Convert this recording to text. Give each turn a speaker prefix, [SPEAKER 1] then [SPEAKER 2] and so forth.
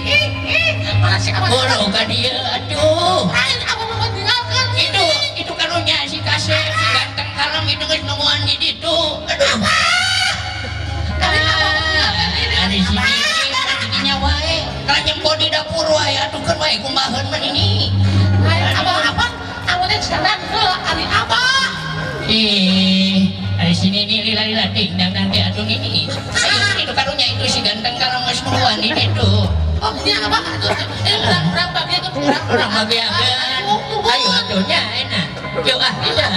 [SPEAKER 1] Ih, ih, mana si Abah?
[SPEAKER 2] Boro ka dieu atuh.
[SPEAKER 1] Lain Abah mau tinggalkan.
[SPEAKER 2] Itu karunya si Kasep, si ganteng kalem itu geus nungguan di ditu. Aduh.
[SPEAKER 1] Tapi Abah mau tinggalkan ini.
[SPEAKER 2] Ari si Nini wae. Kalau nyempo di dapur wae atuh keun wae kumaheun mah ini.
[SPEAKER 1] Lain Abah apa? Abah teh jalan heula ari Abah.
[SPEAKER 2] Ih, ari si Nini lila-lila ting dang dang teh atuh Nini. Ayo itu karunya itu si ganteng kalem geus nungguan di ditu.
[SPEAKER 1] Oh, ini Abah atuh. Eh, urang bagian urang.
[SPEAKER 2] Urang bagian. Ayo atuh nya enak. Yuk ah, tidak.